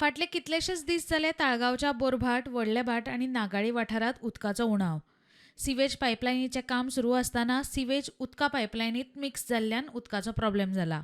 फाटले कितलेशेच दीस जाले ताळगांवच्या बोरभाट, व्हडलेभाट आनी नागाळी वाठारांत उदकाचो उणाव. सिवेज पायपलायनीचें काम सुरू आसतना सिवेज उदका पायपलायनीत मिक्स जाल्ल्यान उदकाचो प्रॉब्लेम जाला.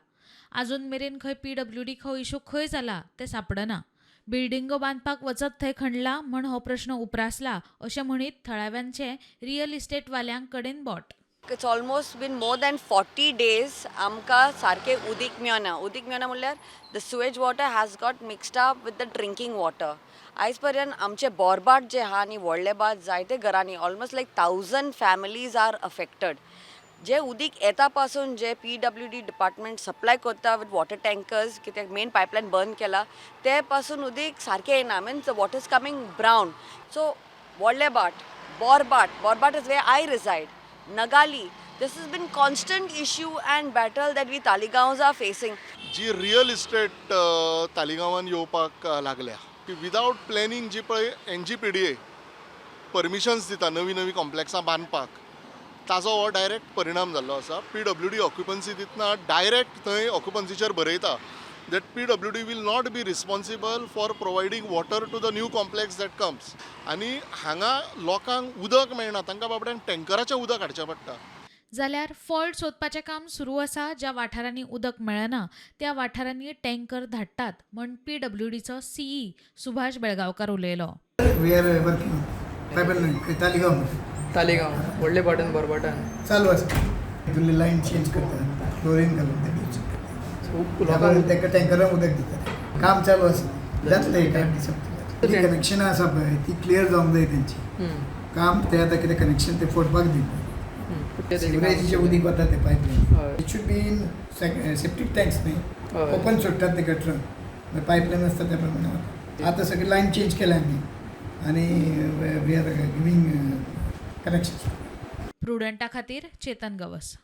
आजून मेरेन खंय पीडब्ल्यूडीक हो इशू खंय जाला तें सांपडना. बिल्डिंगो बांदपाक वचत थंय खणला म्हण हो प्रश्न उप्रासला अशें म्हणीत थळाव्यांचें रियल इस्टेटवाल्यां कडेन बोट. It's almost been more than 40 days आमकां सारकें उदीक मेळना. उदीक मेळना म्हणल्यार the sewage water has got mixed up with the drinking water. आयज पर्यंत आमचे बोरभाट जे आहा आनी व्हडले भाट, जायते घरांनी, almost like 1,000 families are affected. जे उदीक येता पासून जे पीडब्ल्यूडी डिपार्टमेंट सप्लाय करता विथ वॉटर टँकर्स, कित्याक मेन पायपलायन बंद केला, ते पासून उदीक सारकें येना, means the water is coming brown. So व्हडले भाट, बोरभाट, Borbhat is where I reside, Nagali, this has been constant issue and battle that we Taleigao are facing. Ji real estate तालिगांवान येवपाक लागल्या की विदावट प्लॅनिंग, जी पळय एनजीपीडीए परमिशन्स दिता नवीं नवीं कॉम्प्लेक्सां बांदपाक, ताजो हो डायरेक्ट परिणाम जाल्लो आसा. पीडब्ल्यूडी ऑक्युपन्सी दितना डायरेक्ट थंय ऑक्युपन्सीचेर बरयता that PWD will not be responsible for providing water to the new complex that comes. आनी हांगा लोकांक उदक मेळना, तांकां बाबड्यांक टँकराचें उदक हाडचें पडटा. जाल्यार फॉल्ट सोदपाचें काम सुरू आसा. ज्या वाठारांनी उदक मेळना त्या वाठारांनी टँकर धाडटात म्हण पीडब्ल्यूडीचो सीई सुभाष बेळगांवकार उलयलो. We are working pipeline Taleigao. Taleigao, व्हडले भाटान, बोरभाटान. चालू आसा. तितूंतली लायन चेंज करता, क्लोरीन घालून ते ब्लिचींग करता. खूब त्या लोकांक तांकां टँकरान उदक दितात. काम चालू आसा, जातलें एका दिसां. ती कनेक्शनां आसा पळय, ती क्लियर जावंक जाय तेंची. काम ते आतां कितें कनेक्शन ते फोडपाक दिता. सिवरेजीचें उदीक वता ते pipeline. It should be in septic tanks न्ही. ओपन सोडटात ते गटरान, मागीर पायपलायन आसता त्या प्रमाणे वता. आतां सगळी लायन चेंज केल्या आमी आनी we are giving connection. प्रुडंटा खातीर चेतन गवस.